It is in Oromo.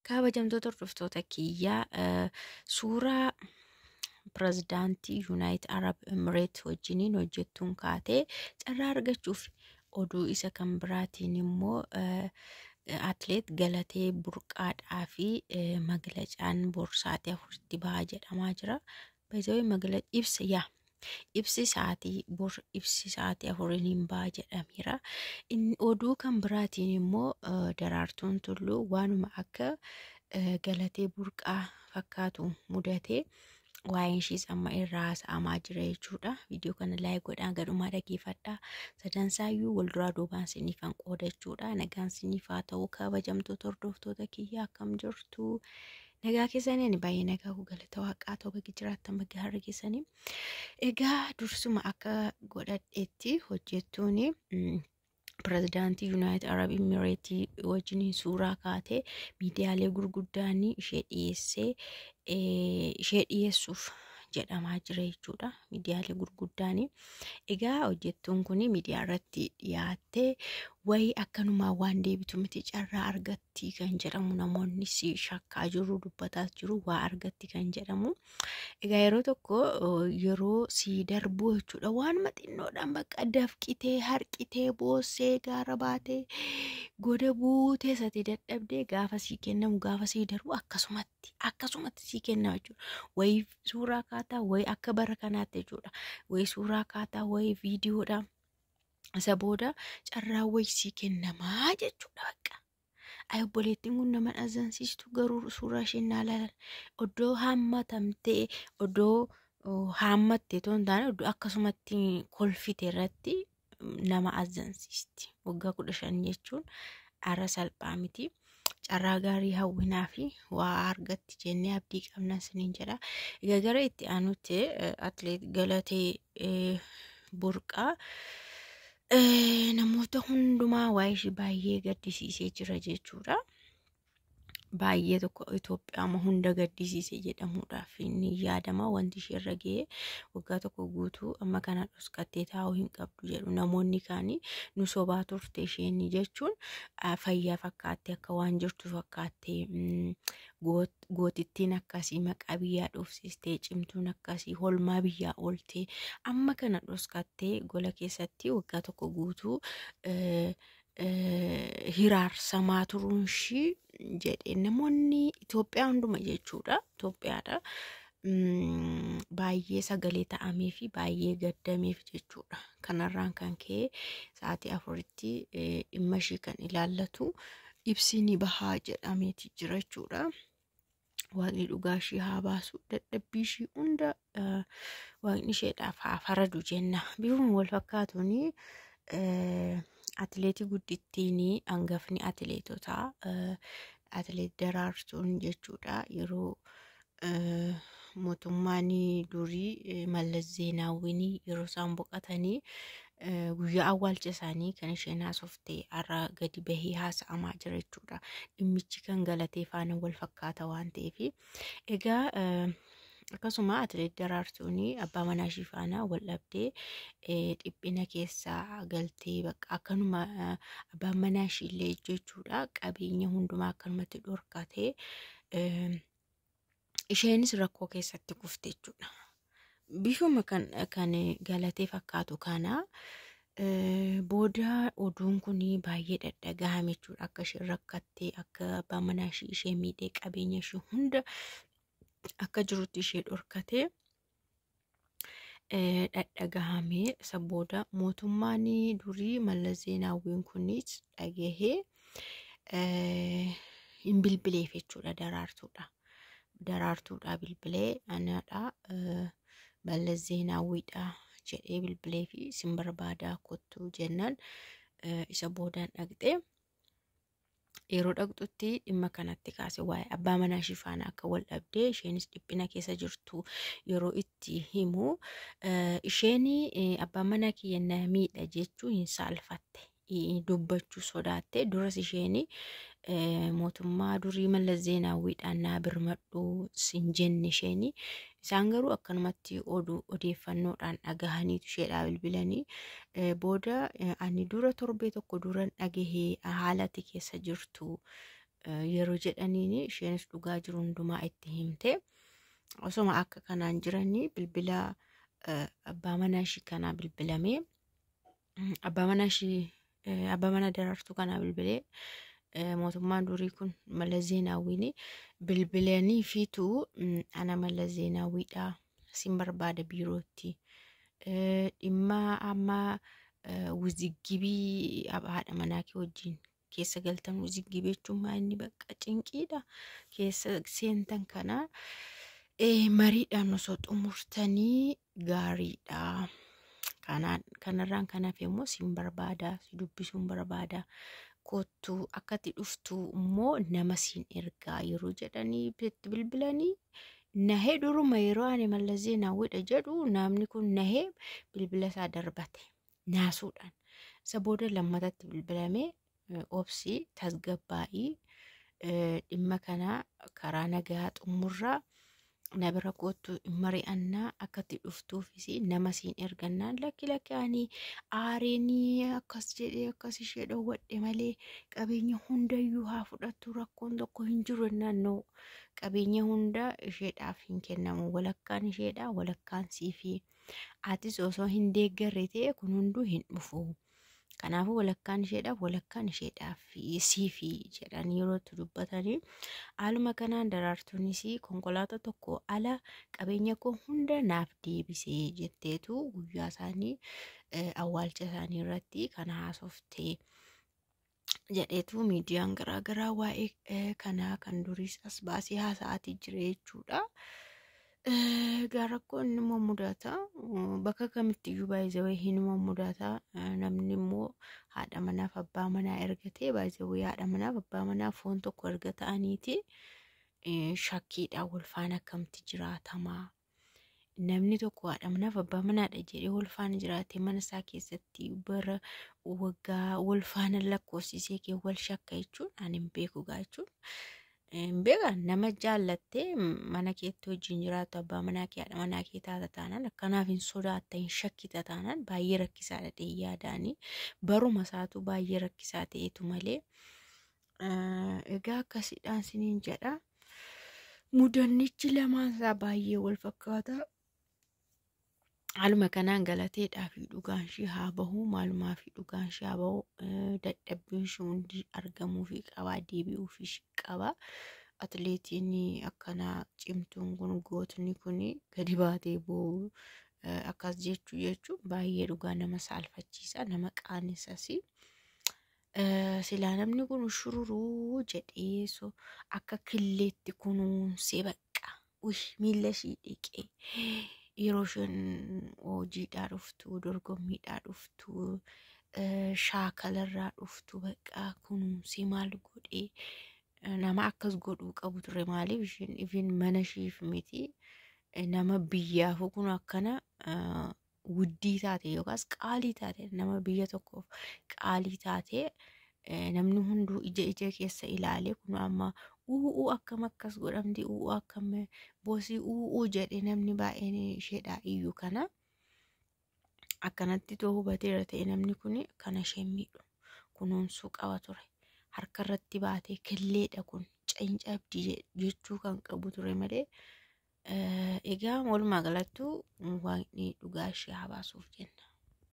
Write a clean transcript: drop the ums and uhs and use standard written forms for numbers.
Kabajamtoota hordoftoota kiyyaa, suuraa pirezidaantii Yuunaayit Arab Emireet wajjiniin hojjettuun kaatee carraa argachuuf, oduu isa kan biraatiin immoo atleet Galatee Burqaadhaa fi maglacaan bor sa'aatii 4tti bahaa jedhamaa jira. Baay'ee magla ibsa yaa ibsi sa'aatii bor ibsi sa'aatii 4n hin baha jedhameera. Oduu kan biraatiin immoo Daraartuun Tulluu waanuma akka Galatee Burqaa fakkaatu mudatee waa'een ishiis amma irraa haasa'amaa jira jechuudha. Viidiyoo kana like godhaa gadhumaa dhaggeeffadhaa. Sadansaayyuu wal duraa duubaan siniifan qooda jechuudha. Nagaan siniif haa ta'u, kabajamtoota hordoftoota kiyyaa, akkam jirtu? Nagaa keessanii? Ani baay'ee nagaa, galata waaqaa ta'u, bakki jiraattan bakki har'a keessanii. Egaa dursuma akka godhadheetti hojjettuuni pirezidaantii Yuunaayit Arab Imireetii wajjiniin suuraa kaatee miidiyaalee gurguddaan ishee dhiyeessee ishee dhiyeessuuf jedhamaa jira jechuudha. Miidiyaalee gurguddaan. Egaa hojjettuun kun miidiyaa irratti dhiyaattee wayii akkanumaan waan deebitu miti, carraa argatti kan jedhamu namoonni si shakkaa jiru, dubbataas jiru, waa argatti kan jedhamu. Egaa yeroo tokko yeroo si darbu jechuudha, waanuma xinnoodhaan bakka dafqitee, harqitee, boossee, gaara baatee, goda buutee sati dadhabdee gaafa sii kennamu, gaafa sii darbu akkasumatti sii kennama jechuudha. Wayii suuraa kaataa, wayii akka bara kanaatti jechuudha. Wayii suuraa kaataa, wayii viidiyoodha. Isa booda carraa wayii sii kennamaa jechuudha bakka. Ay, obboleettiin kun nama azansiistu, garuu suuraa isheen naa ilaalan oddoo haammatamtee, oddoo haammatte otoo hin taane oddoo akkasumatti kolfite irratti nama azansiisti. Waggaa 15 jechuun har'a salphaa miti. Carraa gaarii hawwinaa fi waa argatti jennee abdii qabna isiniin jedha. Egaa gara itti aanutti atleet Galatee Burqaa namoota hundumaa waa'ee ishee baay'ee gaddisiisee jira jechuudha. Baay'ee tokko Itoophiyaa hunda gaddisiise jedhamuudhaaf ni yaadama. Wanti ishee irra ga'e, waggaa tokko guutuu amma kana dhoskattee taa'uu hin qabdu jedhu namoonni kaanii. Nu sobaa turte isheen jechuun, fayyaa fakkaattee, akka waan jirtu fakkaattee, gootittiin akkasii maqaa biyyaa dhoofsistee, cimtuun akkasii holmaa biyyaa ooltee, amma kana dhoskattee gola keessatti waggaa tokko guutuu hiraarsamaa turuun ishii jedhe namoonni Itoophiyaa hunduma jechuudha. Itoophiyaadha. Baay'ee sagalee ta'amee fi baay'ee gaddameef jechuudha. Kanarraan kan ka'e sa'aatii 4tti dhimma ishii kan ilaallatu ibsi ni bahaa jedhameeti jira jechuudha. Waaqni dhugaa ishii haa baasu, dadhabbii ishii hunda waaqni isheedhaaf haa faradu jenna. Bifuma wal fakkaatuun atileetii guddittiin, hangafni atileetotaa, atileet Daraartuun jechuudha. Yeroo mootummaan durii Mallas Zeenaawwiin yeroo isaan boqotanii guyyaa awwaalcha isaanii kan isheen haasofte har'a gadi bahee haasa'amaa jira jechuudha. Dhimmichi kan Galatee faana wal fakkaata waan ta'eef. Egaa akkasuma atileet Daraartuun abbaa manaa ishii faana wal dhabdee dhiphina keessa galtee, bakka akkanuma abbaan manaa ishii illee jechuudha qabeenya hundumaa akkanumatti dhorkatee isheenis rakkoo keessatti kufte jechuudha. Bifuma kan Galatee fakkaatu kana booda oduun kun baay'ee dhadhagahame jechuudha. Akka isheen rakkattee, akka abbaan manaa ishii ishee miidhee, qabeenya ishee hunda akka jirutti ishee dhorkatee dhadhagahame. Isa booda mootummaan durii Mallas Zeenaawwiin kunis dhagahee hin bilbileef jechuudha Daraartuudha. Daraartuudha bilbilee, anadha, Mallas Zeenaawwiidha jedhee bilbilee fi sin barbaadaa kottu jennaan, isa boodaan dhaqxee, yeroo dhaqxutti dhimma kanatti kaase, waa'ee abbaa manaa ishii faana akka wal dhabdee isheenis dhiphina keessa jirtu yeroo itti himu, isheen abbaan manaa kiyya na miidha jechuu hin saalfatte, dubbachuu sodaatte. Duras isheen mootummaa durii Mallas Zeenaawwiidhaan naa birmadhu sin jenne isheen, isaan garuu akkanumatti oduu odeeffannoodhaan dhagahaniitu isheedhaa bilbilanii. Booda ani dura torbee tokko duran dhagahee haala ati keessa jirtu Yeroo jedhaniin isheenis dhugaa jiru hundumaa itti himte. Osoma akka kanaan jiranii bilbila abbaa manaa ishii kanaa bilbilamee, abbaa manaa ishii, abbaa mana Daraartuu kanaa bilbilee, mootummaan durii kun Mallas Zeenaawwiin bilbilanii fiitu, "Ana Mallas Zeenaawwiidha, sin barbaada biirootti, dhimma amma wuziggibii haadha manaa kee wajjin keessa galtan," wuziggibii jechuun maa inni bakka cinqiidha, "keessa seentan kana mariidhaan osoo xumurtanii gaariidha. Kanaan kanarraan kan hafe immoo sin barbaada, si dubbisuun barbaada. Kottuu, akkatti dhuftu immoo nama siin ergaa," yeroo jedhanii itti bilbilanii, nahee duruma yeroo ani Mallas Zeenaawwiidha jedhu namni kun nahee bilbila isaa darbate naasuudhaan. Isa booda lammatatti bilbilamee, "Obsii, tasgabbaa'ii, dhimma kana karaa nagaa xumurraa, na bira kottu, mari'annaa, akkatti dhuftuufis nama siin ergannaan," "Lakki, lakki, ani aareenii akkas jedhee akkas ishee dhoowwadhe malee qabeenya hundayyuu haa fudhattu, rakkoon tokko hin jiru," naannoo qabeenya hunda isheedhaaf hin kennamu, walakkaan isheedha, walakkaan siifi, atis osoo hin deeggarre ta'e kun hunduu hin dhufu. Kanaafuu walakkaan isheedhaaf, walakkaan isheedhaaf siifi jedhanii yeroo itti dubbatanii, haaluma kanaan Daraartuunis konkolaataa tokko ala qabeenya koo hunda naaf deebisee jetteetu guyyaa isaanii awwaalcha isaanii irratti kan haasoftee jedheetu miidiyaan garaagaraa waa'ee kanaa kan duriis as baasee haasa'aatii jira jechuudha. Egaa rakkoon inuma mudata. Bakka kamittiyyuu baay'ee hinuma mudata. Namni immoo haadha manaaf abbaa manaa erga ta'e, baay'ee haadha manaaf abbaa manaa foon tokko erga ta'aniiti, shakkiidhaan wal faana akkamitti jiraatamaa? Namni tokko haadha manaaf abbaa manaadha jedhee wal faana jiraatee, mana isaa keessatti bara waggaa wal faana lakkoofsisee kee wal shakka jechuun ani hin beeku gaa jechuun. Hin beekan, nama jaallattee mana keetti wajjin jiraattu, abbaa manaa kee, haadha manaa kee taata taanaan, akkanaaf hin sodaatta, hin shakkita taanaan, baay'ee rakkisaadha ta'ee yaadaanii baruma isaatu baay'ee rakkisaa ta'etu malee. Egaa akkasiidhaan siniin jedha. Mudannichi lamaan isaa baay'ee wal fakkaata. Haaluma kanaan galateedhaa fi dhugaan ishee haa bahu, maalumaa fi dhugaan ishee haa bahu, dadhabbiin ishee hundi argamuu fi qabaa, deebi'uu fi qaba. Atileetiin akkanaa cimtuun kun, gootni kun gadi baatee boo'u akkas jechuu jechuun baay'ee dhugaa nama saalfachiisa, nama qaanessas. Silaa namni kun shururuu jedhee akka killeetti kunuunsee, bakka miila ishii dhiqee, yeroo isheen hojiidhaa dhuftu, dorgommiidhaa dhuftu, shaakalarraa dhuftu, bakka kunuunsee maal godhee nama akkas godhuu qabu ture. Maaliif isheen ifin mana ishiif miti, nama biyyaafu kun akkana wuddii taate yookaas qaalii taate, nama biyya tokkoof qaalii taate, namni hunduu ija ija keessa ilaalee, kun amma u'uu akkam akkas godhamti, u'uu akkam boosii u'uu jedhe namni baay'een isheedhaa iyyuu, kana akkanatti too hubateera ta'e, namni kun kana isheen miidhu kunuunsuu qaba ture. Harka irratti baatee killeedha kun cancabdi jechuu kan qabu ture malee. Egaa walumaa galattuu Waaqni dhugaa ishee haa baasuuf jenna.